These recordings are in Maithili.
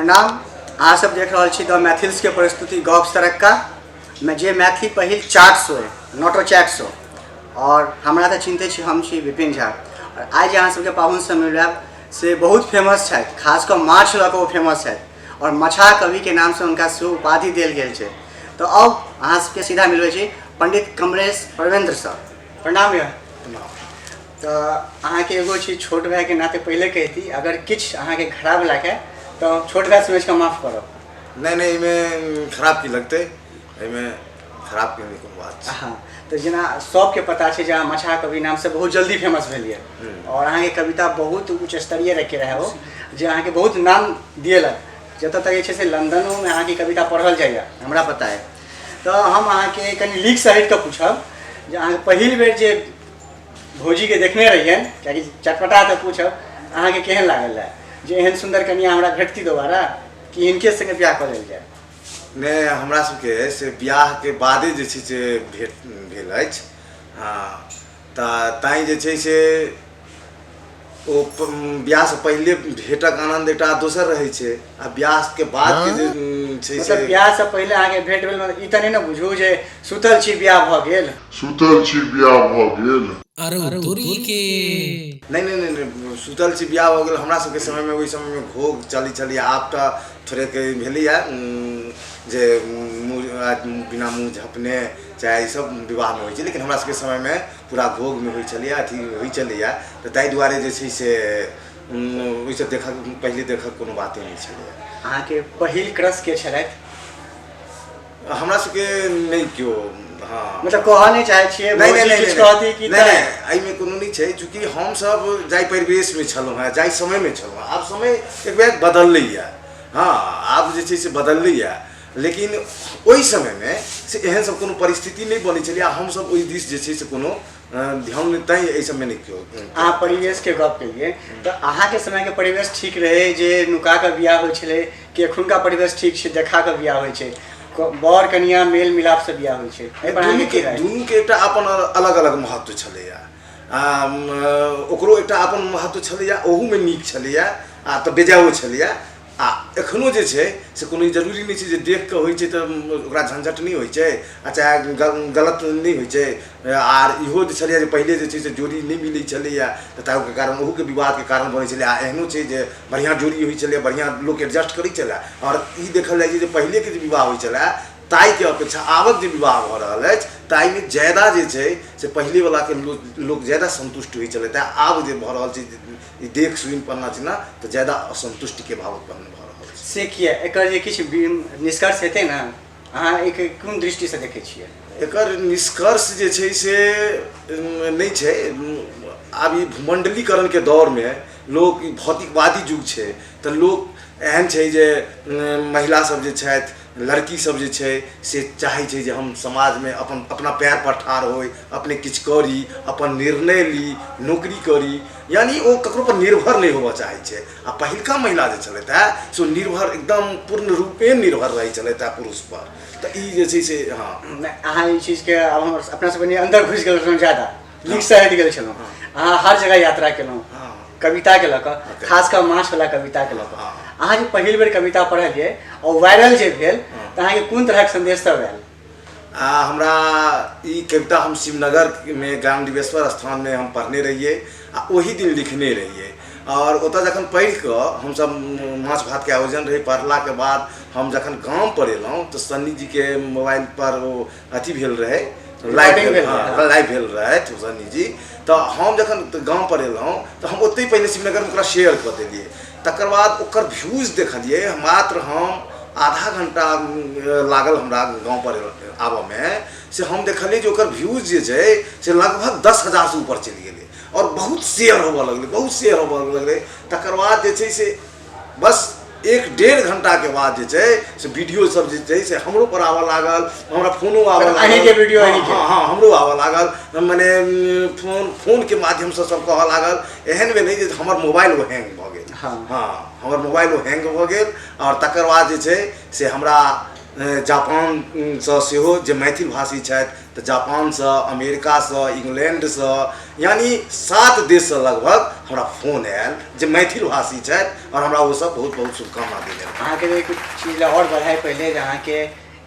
प्रणाम। अहाँ सब देख रहल छी द मैथिल्स के प्रस्तुति गप सरक्का में, जे मैथिली पहिल चाट शो है, नोटो चैट शो। और हमरा तऽ चिन्हते छी, हम छी विपिन झा। और आइ जे अहाँ सबके पाहुन से मिलायब से बहुत फेमस छथि, खास कऽ माछ लऽ कऽ ओ फेमस छथि और मछा कवि के नाम से हुनका सेहो उपाधि देल गेल छै। तऽ आउ अहाँ सबके सीधा मिलबै छी पंडित कमलेश परवेंद्र सर। प्रणाम भैया। तऽ अहाँके एगो चीज छोट भाइके नाते पहिले कहिती, अगर किछु अहाँके खराब लागे तऽ छोट भाइ समझि कऽ माफ करब। नहि नहि, एहिमे खराब की लगतै, एहिमे खराब के नहि कोनो बात छै। हँ, तऽ जेना सबके पता छै जे अहाँ मछा कवि नामसँ बहुत जल्दी फेमस भेलियै और अहाँके कविता बहुत उच्च स्तरीय रखे रहै, ओ जे अहाँके बहुत नाम दिएलक। जतऽ तक जे छै से लंदनोमे अहाँके कविता पढ़ल जाइए, हमरा पता है। तऽ हम अहाँके कनि लीकसँ हटि कऽ पूछब जे अहाँके पहिल बेर जे भौजीके देखने रहियनि, कियाकि चटपटा तऽ पूछब, अहाँके केहन लागल रहए जे एहन सुन्दर कनिया हमरा भेटती दोबारा कि हिनके संगे बियाह कऽ लेल जाय? नहि, हमरा सबके से बियाहके बादे जे छै से भेट भेल अछि। हँ, तऽ तैँ जे छै से ओ बियाहसँ पहिले भेटक आनन्द एकटा दोसर रहै छै आ बियाहके बादके जे छै से मतलब बियाहसँ पहिले अहाँके भेट भेल, मतलब ई तऽ नहि ने बुझू जे सुतल छी बियाह भऽ गेल? सुतल छी बियाह भऽ गेल। अरे तोरी के। नहि नहि नहि नहि, सुतल छी बियाह भऽ गेल। हमरा सबके समयमे ओहि समयमे घोघ चलै छलै। आब तऽ थोड़ेक भेलैए जे मुँह बिना मुँह झपने चाहे ई सब विवाहमे होइ छै, लेकिन हमरा सबके समयमे पूरा घोघमे होइ छलैए, अथी होइ छलैए। तऽ ताहि दुआरे जे छै से ओहिसँ देखक पहिले देखक कोनो बाते नहि छलैए। अहाँके पहिल क्रश के छलथि? हमरा सबके नहि केओ। हँ, मतलब कहऽ नहि चाहै छियै? नहि नहि भौजी नहि किछु नहि कहती कि? नहि नहि, एहिमे कोनो नहि छै। चूँकि हमसभ जाहि परिवेशमे छलहुँ हेँ, जाहि समयमे छलहुँ हेँ, आब समय एक बैग बदललैए। हँ, आब जे छै से बदललैए, लेकिन ओहि समयमे से एहन सब कोनो परिस्थिति नहि बनै छलै आ हमसभ ओहि दिस जे छै से कोनो ध्यान नहि, तैँ एहि सबमे नहि केओ। अहाँ परिवेशके गप केलियै, तऽ अहाँके समयके परिवेश ठीक रहै जे नुका कऽ बियाह होइ छलै, कि एखुनका परिवेश ठीक छै, देखा कऽ बियाह होइ छै, बर कनिया मेल मिलापसँ बियाह होइ छै? एहिपर अहाँके की दुनूके राय? दुनूके एकटा अपन अलग अलग महत्व छलैए। ओकरो एकटा अपन महत्व छलैए, ओहूमे नीक छलैए आ तऽ बेजायो छलैए। आ एखनो जे छै से कोनो ई जरूरी नहि छै जे देख कऽ होइ छै तऽ ओकरा झंझट नहि होइ छै आ चाहे गलत नहि होइ छै। आर इहो जे छलैए जे पहिले जे छै से जोड़ी नहि मिलै छलैए तऽ ताहूके कारण ओहूके विवादके कारण बनै छलै। आ एहनो छै जे बढ़िआँ जोड़ी होइ छलै, बढ़िआँ लोक एडजस्ट करै छलै। आओर ई देखल जाइ छै जे पहिलेके जे विवाह होइ छलै ताहिके अपेक्षा आबक जे विवाह भऽ रहल अछि ताहिमे ज्यादा जे छै से पहिलेवलाके लोक लोक ज्यादा सन्तुष्ट होइ छलै। तैँ आब जे भऽ रहल छै ई देख सुनि पढ़ना चिन्ना तऽ ज्यादा असन्तुष्टिके भाव उत्पन्न भऽ रहल छै। से किया? एकर जे किछु निष्कर्ष हेतै ने, अहाँ एक कोन दृष्टिसँ देखै छियै? एकर निष्कर्ष जे छै से नहि छै। आब ई भूमण्डलीकरणके दौरमे लोक ई भौतिकवादी युग छै, तऽ लोक एहन छै जे महिला सब जे छथि, लड़की सब जे छै से चाहै छै जे हम समाजमे अपन अपना पैर पर ठाढ़ होइ, अपने किछु करी, अपन निर्णय ली, नौकरी करी, यानि ओ ककरो पर निर्भर नहि होबऽ चाहै छै। आ पहिलका महिला जे छलथि हेँ से ओ निर्भर, एकदम पूर्ण रूपेण निर्भर रहै छलथि हेँ पुरुषपर। तऽ ई जे छै से हँ। नहि, अहाँ ई चीजके आब हम अपना सब कनि अन्दर घुसि गेल छलहुँ, ज्यादा लीकसँ हटि गेल छलहुँ। अहाँ हर जगह यात्रा केलहुँ कविताके लऽ कऽ, खास कऽ माछवला कविताके लऽ कऽ। अहाँ जे पहिल बेर कविता पढ़लियै आओर वायरल जे भेल तऽ अहाँके कोन तरहक संदेश सब आयल? आ हमरा ई कविता हम शिवनगरमे गामडिवेश्वर स्थानमे हम पढ़ने रहियै आ ओही दिन लिखने रहियै। आओर ओतऽ जखन पढ़ि कऽ हमसब माछ भातके आयोजन रहै, पढ़लाके बाद हम जखन गामपर एलहुँ तऽ सन्नी जीके मोबाइलपर ओ अथी भेल रहै, लाइव भेल। हँ, लाइव भेल रहथि सन्नी जी। तऽ हम जखन गामपर एलहुँ तऽ हम ओतहि पहिले शिवनगरमे ओकरा शेयर कऽ देलियै। तकर बाद ओकर व्यूज देखलियै, मात्र हम आधा घंटा लागल हमरा गाँव पर आबऽमे, से हम देखलियै जे ओकर व्यूज जे छै से लगभग 10,000सँ ऊपर चलि गेलै आओर बहुत शेयर होबऽ लगलै, बहुत शेयर होबऽ लगलै। तकर बाद जे छै से बस 1-1.5 घंटाके बाद जे छै से वीडियो सब जे छै से हमरो पर आबऽ लागल, हमरा फोनो आबऽ लागल। अहींके वीडियो? अहींके? हँ हँ, हमरो आबऽ लागल। मने फोन फोनके माध्यमसँ सब कहऽ लागल। एहन भेलै जे हमर मोबाइल ओ हैंग भऽ गेल। हँ, हमर मोबाइल ओ हैंग भऽ गेल। आओर तकर बाद जे छै से हमरा जापानसँ सेहो जे मैथिल भाषी छथि, तऽ जापानसँ, अमेरिकासँ, इंग्लैंडसँ, यानि 7 देशसँ लगभग हमरा फोन आयल जे मैथिल भाषी छथि आओर हमरा ओसभ बहुत बहुत शुभकामना देने रहथि। अहाँके जे किछु चीज लए आओर बधाई पहिले जे अहाँके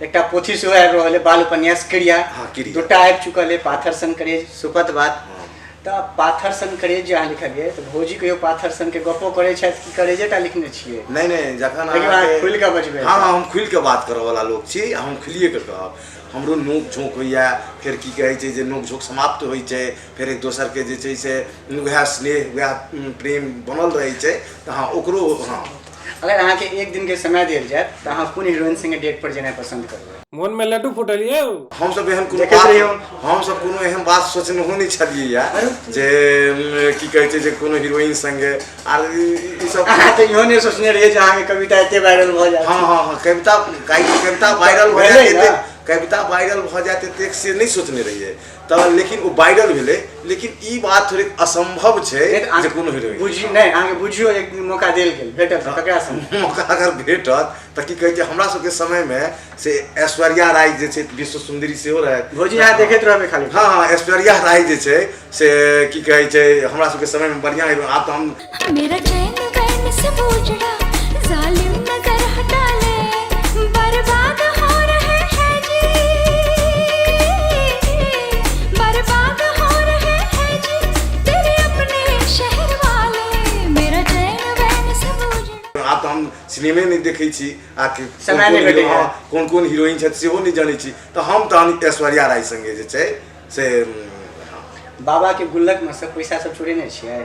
एकटा पोथी सेहो आबि रहल है, बाल उपन्यास क्रिया। हाँ, क्रिया। दूटा आबि चुकल है, पाथर सन करेज, सुपथ बात। तऽ पाथर सन करेज जे अहाँ लिखलियै, तऽ भौजी कहियो पाथर सन के गपो करै छथि कि करेजे टा लिखने छियै? नहि नहि, जखन लेकिन अहाँ खुलि कऽ बजबै। हँ हँ, हम खुलि कऽ बात करऽवला लोक छी, हम खुलिए कऽ कहब। हमरो नोक झोंक होइए, फेर की कहै छै जे नोक झोंक समाप्त होइ छै, फेर एक दोसरके जे छै से उएह स्नेह उएह प्रेम बनल रहै छै। तऽ हँ, ओकरो हँ। अगर अहाँके एक दिनके समय देल जायत तऽ अहाँ कोन हीरोइन संगे डेट पर जेनाइ पसन्द करबै? मोन में लड्डू फूटल यौ। हमसब एहन कोनो देखैत बात रहियौ। हमसब कोनो एहन बात सोचनहो नहि छलियै जे की कहै छै जे कोनो हीरोइन संगे आर ई सब। अहाँ तऽ इहो नहि सोचने रहियै जे अहाँके कविता एते वायरल भऽ जायत। हँ हँ हँ, कविता कविता वायरल भऽ भेलै जायत ने? एतेक, कविता वायरल भऽ जायत एतेक से नहि सोचने रहियै तऽ, लेकिन ओ वायरल भेलै। लेकिन ई बात थोड़ेक असम्भव छै नहि तऽ जे कोनो हीरोइन बुझि नहि, अहाँके बुझियौ एक दिन मौका देल गेल, भेटल तऽ ककरा संगे? मौका अगर भेटत तऽ की कहै छै, हमरा सबके समयमे से ऐश्वर्या राय जे छै, विश्व सुन्दरी सेहो रहथि। भौजी अहाँ देखैत रहबै खाली। हँ हँ, ऐश्वर्या राय जे छै से की कहै छै, हमरा सबके समयमे बढ़िआँ हीरो। आब तऽ हम मेरा चैन वैन सब उजड़ा, जालिम नजर हटा ले, बर्बाद हो रहे हैं जी, बर्बाद हो रहे हैं जी तेरे अपने शहर वाले, मेरा चैन वैन सब उजड़ा। आब तऽ हम सिनेमे नहि देखै छी आ कि कोन समय नहि कोन भेटैए। हँ, कोन कोन हीरोइन छथि सेहो नहि जनै छी, तऽ हम तहन ऐश्वर्या राय सङ्गे जे छै से हँ। बाबाके गुल्लकमे सँ पैसा सब चोरेने छियै?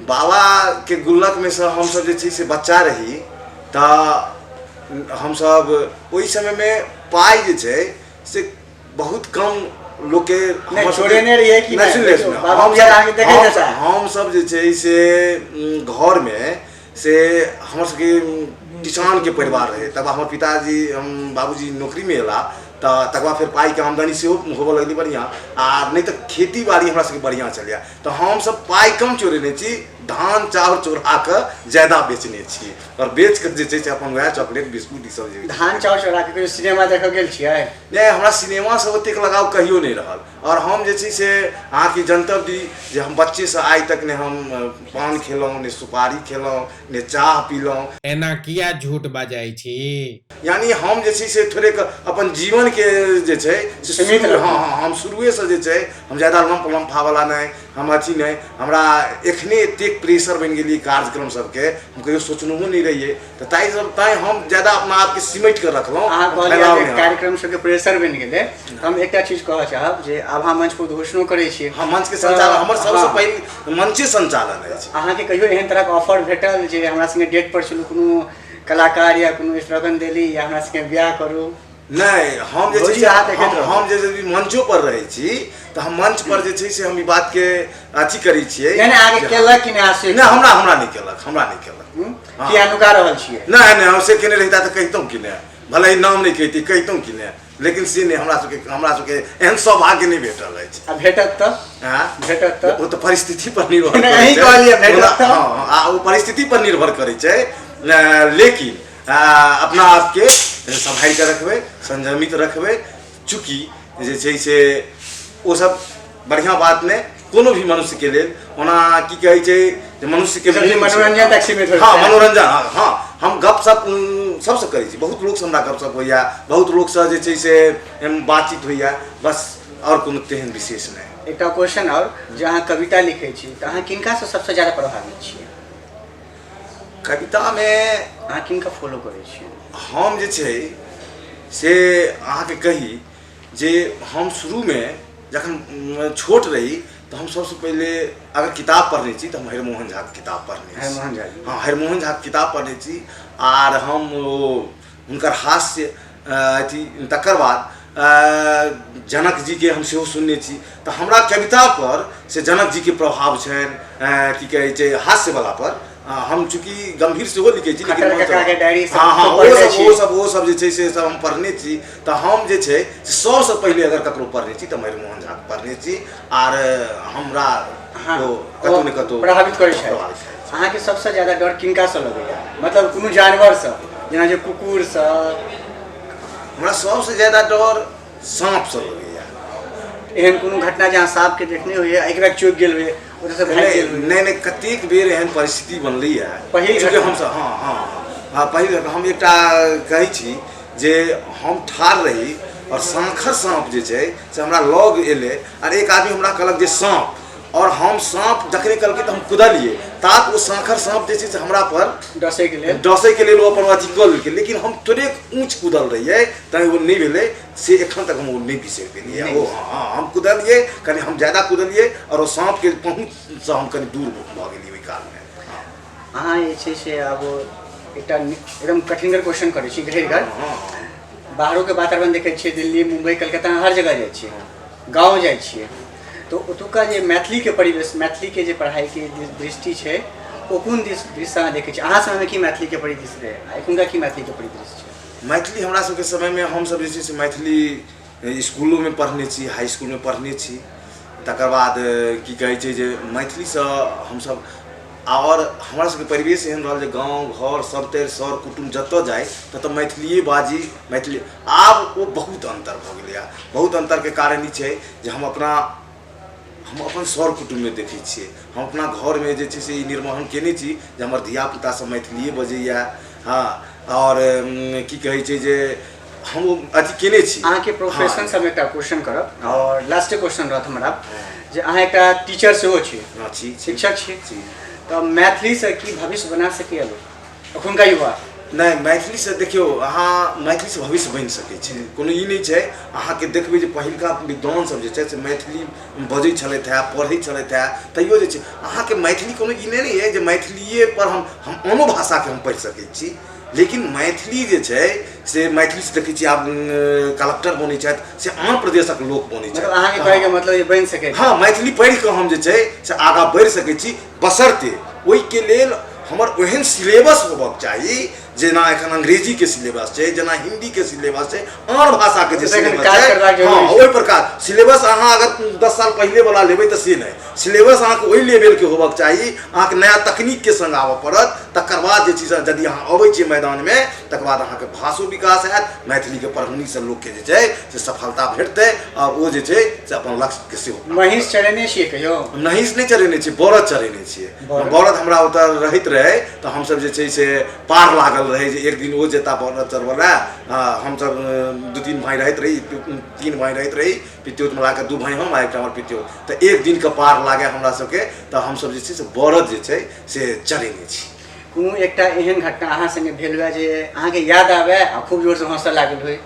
बाबाके गुल्लकमे सँ हमसब जे छै से बच्चा रही तऽ हमसब ओहि समयमे पाइ जे छै से बहुत कम लोकके नहि, हमर सबके- चोरेने रहियै कि नहि, नहि? सुनि ले, सुनि ले। बाबा हमसब- अहाँके देखैत हेता। हमसब जे छै से घरमे से हमर सबके किसानके परिवार रहै। तब हमर पिताजी, हम बाबूजी नौकरीमे एला तऽ तकर बाद फेर पाइके आमदनी सेहो होबऽ लगलै बढ़िआँ, आ नहि तऽ खेती बाड़ी हमरा सबके बढ़िआँ छलैए। तऽ हमसब पाइ कम चोरेने छी, धान चाउर चोरा कऽ ज्यादा बेचने छी आओर बेच कऽ जे छै से अपन वएह चॉकलेट बिस्कुट ई सब जे होइ छै। धान चाउर चोरा कऽ कहियो सिनेमा देखऽ गेल छियै? नहि, हमरा सिनेमासँ ओतेक लगाव कहियो नहि रहल। आओर हम जे छै से अहाँके जनतब दी जे हम बच्चेसँ आइ तक नहि हम पान खेलहुँ, नहि सुपारी खेलहुँ, नहि चाह पीलहुँ। एना किया झूठ बजै छी? यानी हम जे छै से थोड़ेक अपन जीवनके जे छै से सीमित शुरू रखू। हँ हँ, हम शुरुएसँ जे छै हम ज्यादा लम्प लम्फावला नहि, हम अथी नहि। हमरा एखने एतेक प्रेशर बनि गेलियै कार्यक्रम सबके, हम कहियो सोचनहो नहि रहियै, तऽ ताहि सब तैँ हम ज्यादा अपना आपके सिमटि कऽ रखलहुँ, अहाँ हम कहलियै फैलाव जे नहि। कार्यक्रम सबके प्रेशर बनि गेलै, तऽ हम एकटा चीज कहऽ चाहब जे आब अहाँ मंच पर उद्घोषणो करै छियै। हँ, मंचके संचालन हमर सबसँ हँ। पहिल मंचे संचालन अछि। अहाँके कहियो एहन तरहक ऑफर भेटल जे हमरा संगे डेट पर चलू, कोनो कलाकार या कोनो स्ट्रगन देली, या हमरा संगे बियाह करू? नहि, हम जे छै भौजी से अहाँ देखैत हम रहू। हम जे यदि मंचो पर रहै छी तऽ हम मंच पर जे छै से हम ई बातके अथी करै छियै नहि नहि, अहाँके जे केलक कि नहि अहाँ से? नहि, हमरा हमरा नहि केलक, हमरा नहि केलक। हँ। कि अहाँ नुका रहल छियै? नहि नहि, हम से केने रहिता तऽ कहितहुँ कि नहि, भले ही नाम नहि कहिती, कहितहुँ कि नहि, लेकिन से नहि, हमरा सबके एहन सौभाग्य नहि भेटल अछि। आ भेटत तऽ? आँ? भेटत तऽ? ओ तऽ परिस्थिति पर निर्भर नहि, करै अहीं छै। कहलियै भेटत तऽ? हँ हँ, आ ओ परिस्थिति पर निर्भर करै छै, लेकिन अपना आपके सम्हारि कऽ रखबै, संयमित रखबै, चूँकि जे छै से ओ सब बढ़िआँ बात नहि कोनो भी मनुष्यके लेल। ओना की कहै छै जे मनुष्यके सब चीज मोन छै। मनोरंजन तक सीमित होइ हँ छै। मनोरंजन, हँ हँ, हम गपशप सबसँ करै छी, बहुत लोकसँ हमरा गपशप होइए, बहुत लोकसँ जे छै से बातचीत होइए, बस आओर कोनो तेहन विशेष नहि। एकटा क्वेश्चन आओर जे अहाँ कविता लिखै छी तऽ अहाँ किनकासँ सबसँ ज्यादा प्रभावित छियै? कवितामे अहाँ किनका फॉलो करै छियै? हम जे छै से अहाँके कही जे हम शुरूमे जखन छोट रही तऽ हम सबसँ पहिले अगर किताब पढ़ने छी तऽ हम हरिमोहन झाके किताब पढ़ने छी। हरिमोहन झा जी। हँ, हरिमोहन झाके किताब पढ़ने छी आर हम ओ हुनकर हास्य अथी, तकर बाद जनक जीके हम सेहो सुनने छी, तऽ हमरा कवितापर से जनक जीके प्रभाव छनि, की कहै छै, हास्यवला पर। हम चूँकि गम्भीर सेहो लिखै छी, लेकिन खट्टर काका के डायरी सब हँ हँ, खूब ओ पढ़ने सब छी। ओ सब जे छै से सब हम पढ़ने छी। तऽ हम जे छै से सबसँ पहिले अगर ककरो पढ़ने छी तऽ हम हरिमोहन झाके पढ़ने छी आर हमरा ओ कतहु ने कतहु प्रभावित करै छथि। प्रभावित करै छथि। अहाँके सबसँ ज्यादा डर किनकासँ लगैया, मतलब कोनो जानवरसँ, जेना जे कुकुरसँ? हमरा सबसँ ज्यादा डर साँपसँ लगैया। एहन कोनो घटना जे अहाँ साँपके देखने होइए, एक बैग चौंकि गेल होइए ओतऽसँ भागि नहि गेल होई। नहि नहि, कतेक बेर एहन परिस्थिति बनलैए। पहिल चूँकि घटना। हमसब, हँ हँ हँ, पहिल घटना हम एकटा कहै छी जे हम ठाढ़ रही आओर साँखर साँप जे छै से हमरा लग एलै, आर एक आदमी हमरा कहलक जे साँप, आओर हम साँप जखने कहलकै तऽ हम कुदलियै, तात ओ साँखर साँप जे छै से हमरा पर डसैके लेल, डसैके लेल ओ अपन अथी कऽ लेलकै, लेकिन हम थोड़ेक ऊँच कूदल रहियै तैँ ओ नहि भेलै। से एखन तक हम ओ नहि बिसरि पेलियै ओ। हँ हँ, हम कुदलियै कनि, हम ज्यादा कुदलियै आओर ओ साँपके पहुँचसँ हम कनि दूर भऽ गेलियै ओहि कालमे। अहाँ जे छै से आब एकटा एकदम कठिनगर क्वेश्चन करै छी, गहीरगर। बाहरोके वातावरण देखै छियै, दिल्ली, मुम्बई, कलकत्ता, हर जगह जाइ छियै, गाँव जाइ छियै, तऽ ओतुका जे मैथिलीके परिवेश, मैथिलीके जे पढ़ाइके दृष्टि छै, ओ कोन दिस दृश्य अहाँ देखै छियै? अहाँ समयमे की मैथिलीके परिदृश्य रहै आ एखुनका की मैथिलीके परिदृश्य छै? मैथिली हमरा सबके समयमे हमसब जे छै से मैथिली इसकुलोमे पढ़ने छी, हाई इसकुलमे पढ़ने छी। तकर बाद की कहै छै जे मैथिलीसँ हमसब, आओर हमरा सबके परिवेश एहन रहल जे गाँव घर सबतरि सर कुटुम्ब जतऽ जाइ ततऽ मैथिलिए बाजी, मैथिली। आब ओ बहुत अन्तर भऽ गेलैए। बहुत अन्तरके कारण ई छै जे हम अपन सर कुटुम्बमे देखै छियै, हम अपना घरमे जे छै से ई निर्वहन केने छी जे हमर धियापुता सब मैथिलिए बजैए। हँ, आओर की कहै छै जे हम ओ अथी केने छी। अहाँके प्रोफेशन सबमे एकटा क्वेश्चन करब आओर लास्टे क्वेश्चन रहत हमरा, जे अहाँ एकटा टीचर सेहो छी। हँ, छी, शिक्षक छी, तऽ मैथिलीसँ की भविष्य बना सकैए लोक, एखुनका युवा? नहि, मैथिलीसँ देखियौ, अहाँ मैथिलीसँ भविष्य बनि सकै छै, कोनो ई नहि छै। अहाँके देखबै जे पहिलुका विद्वान सब जे छै से मैथिली बजै छलथि हेँ, पढ़ै छलथि हेँ, तैयो जे छै अहाँके मैथिली कोनो ई नहि अइ जे मैथिलिए पर हम आनो भाषाके हम पढ़ि सकै छी, लेकिन मैथिली जे छै से मैथिलीसँ देखै छियै आब कलक्टर बनै छथि से आन प्रदेशक लोक बनै छथि। मतलब अहाँके कहैके मतलब जे बनि सकै? हँ, मैथिली पढ़ि कऽ हम जे छै से आगाँ बढ़ि सकै छी, बशर्ते ओहिके लेल हमर ओहन सिलेबस होबक चाही जेना एखन अंग्रेजीके सिलेबस छै, जेना हिन्दीके सिलेबस छै, आन भाषाके जे सिलेबस छै। हँ, ओहि प्रकार सिलेबस अहाँ अगर 10 साल पहिलेवला लेबै तऽ से नहि, सिलेबस अहाँके ओहि लेवलके होबक चाही, अहाँके नया तकनीकके सङ्ग आबऽ पड़त। तकर बाद जे छै से यदि अहाँ अबै छियै मैदानमे, तकर बाद अहाँके भाषो विकास हैत, मैथिलीके पढ़ौनीसँ लोकके जे छै से सफलता भेटतै आओर ओ जे छै से अपन लक्ष्यके सेहो। महींस चढ़ेने छियै कहियो? महींस नहि चढ़ेने छियै, बरद चढ़ेने छियै। बरद हमरा ओतऽ रहैत रहै तऽ हमसब जे छै से पार लागल रहै जे एक दिन ओ जेता बरद चढ़बै लए। हमसब 2-3 भाइ रहैत रही, 3 भाइ रहैत रही, पितियौत मिलाकऽ 2 भाइ हम आ एकटा हमर पितियौत, तऽ एक दिनके पार लागै हमरा सबके, तऽ हमसब जे छै से बरद जे छै से चढ़ेने छी। कोनो एकटा एहन घटना अहाँ सङ्गे भेल हुए जे अहाँके याद आबै आ खूब जोरसँ हँसऽ लागल होइ?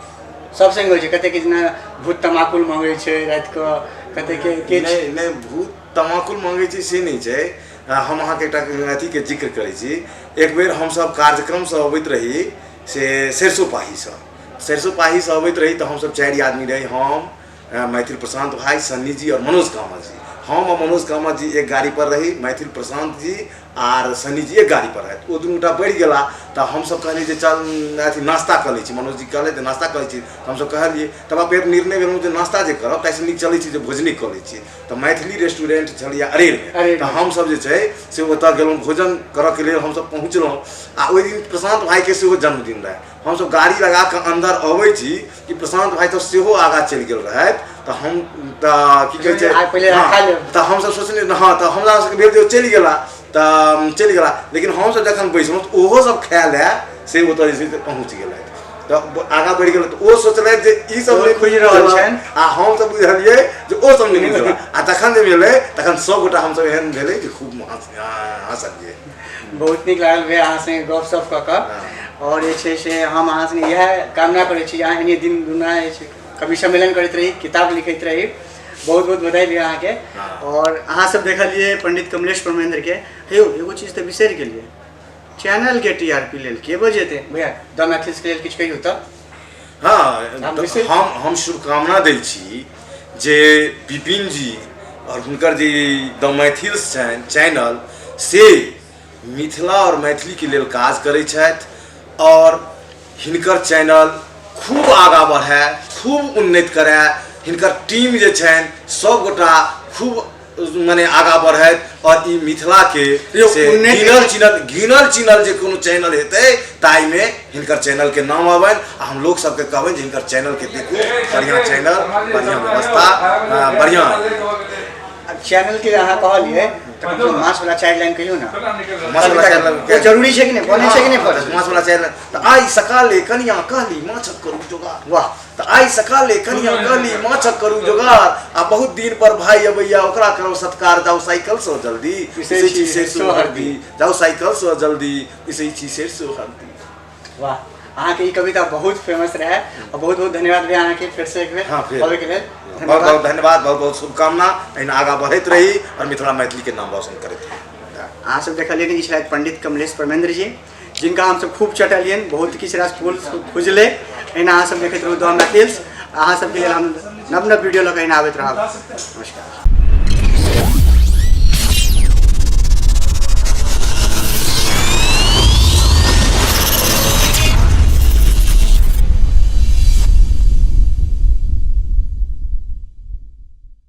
सब सङ्गे होइ छै, कतेक जेना भूत तमाकुल मङ्गै छै रातिकऽ, कतेकके किछु। नहि नहि, भूत तमाकुल मङ्गै छै से नहि छै। हम अहाँके एकटा अथीके जिक्र करै छी। एक बेर हमसब कार्यक्रमसँ अबैत रही से सरिसो पाहीसँ, सरिसो पाहीसँ अबैत रही तऽ हमसब 4 आदमी रही, हम, मैथिल प्रशांत भाई, सन्नी जी आओर मनोज कामत जी। हम आ मनोज कामत जी एक गाड़ी पर रही, मैथिल प्रशांत जी आर सन्नी जी एक गाड़ी पर रहथि। ओ दुनू गोटा बढ़ि गेला तऽ हमसब कहलियै जे चल अथी नाश्ता कऽ लै छी। मनोज जी कहलथि जे नाश्ता कऽ लै छी, तऽ हमसब कहलियै। तकर बाद फेर निर्णय भेलहुँ जे नाश्ता जे करब ताहिसँ नीक चलै छी जे भोजने कऽ लै छी। तऽ मैथिली रेस्टोरेंट छलैए अरेरमे, तऽ हमसब जे छै से ओतऽ गेलहुँ भोजन करऽके लेल। हमसब पहुँचलहुँ आ ओहि दिन प्रशांत भाइके सेहो जन्मदिन रहै। हमसब गाड़ी लगा कऽ अन्दर अबै छी कि प्रशांत भाइ तऽ सेहो आगाँ चलि गेल रहथि। तऽ हम तऽ की कहै छै, तऽ हमसब सोचलियै, हँ, तऽ हमरा सबके भेल जे चलि गेला तऽ चलि गेला, लेकिन हमसब जखन बैसलहुँ तऽ ओहो सब खाय लए से ओतऽ जे छै से पहुँच गेलथि, तऽ आगाँ बढ़ि गेल। तऽ ओ सोचलथि जे ई सब नहि खुजि रहल छनि आ हमसब बुझलियै जे ओ सब नहि खुजल। आ तखन जे भेलै तखन सब गोटा हमसब एहन भेलै जे खूब हँसलियै। बहुत नीक लागल भैया अहाँ संगे गप सप कऽ कऽ, आओर जे छै से हम अहाँ संगे इएह कामना करै छी अहाँ एहने दिन दुना जे छै कवि सम्मेलन करैत रही, किताब लिखैत रही। बहुत बहुत बधाई भैया अहाँके। आओर अहाँ सब देखलियै पंडित कमलेश परमेंद्र के। हे यौ, एगो चीज तऽ बिसरि गेलियै, चैनलके TRP लेल के बजेतै? भैया, द मैथिल्सके लेल किछु कहियौ तऽ। हँ, हम शुभकामना दै छी जे विपिन जी आओर हुनकर जे द मैथिल्स छनि चैनल, से मिथिला आओर मैथिलीके लेल काज करै छथि आओर हिनकर चैनल खूब आगाँ बढ़ै, खूब उन्नति करै, हिनकर टीम जे छनि सबगोटा खूब मने आगाँ बढ़ैत आओर ई मिथिलाके से गिनल चिनल गिनल चिनल जे कोनो चैनल हेतै ताहिमे हिनकर चैनलके नाम अबनि आ हम लोक सबके कहबनि जे हिनकर चैनलके देखू, बढ़िआँ चैनल, बढ़िआँ व्यवस्था, बढ़िआँ चैनलके अहाँ कहलियै। तऽ कम से कम माछ वाला चारि लाइन कहियौ ने। माछ वाला चारि लाइन। ओ जरूरी छै कि नहि? बनै छै कि नहि फर्ज? माछ वाला चारि लाइन। तऽ आइ सकाले कनिया कहली माछक करू जोगार। वाह। तऽ आइ सकाले कनिया कहली माछक करू जोगार, आ बहुत दिन पर भाई अबैया ओकरा करू सत्कार, जाउ साइकिल सँ जल्दी पिसै पिसै छी छी सरिसो सरिसो हरदी, जाउ साइकिल सँ जल्दी पिसै छी सरिसो हरदी। वाह, अहाँके ई कविता बहुत फेमस रहै आ बहुत बहुत धन्यवाद भैया अहाँके फेरसँ एक बेर हाँ, फेर। अबैके लेल। बहुत बहुत धन्यवाद, बहुत बहुत शुभकामना, एहिना आगाँ बढ़ैत रही आओर मिथिला मैथिलीके नाम रोशन करैत रही। अहाँ सब देखलियै ई छलथि पंडित कमलेश परमेंद्र जी, जिनका हमसब खूब चटलियनि, बहुत किछु रास फूल खुजलै। एहिना अहाँ सब देखैत रहू द मैथिल्स। अहाँ सबके लेल हम नव नव वीडियो लऽ कऽ एहिना आबैत रहब। नमस्कार।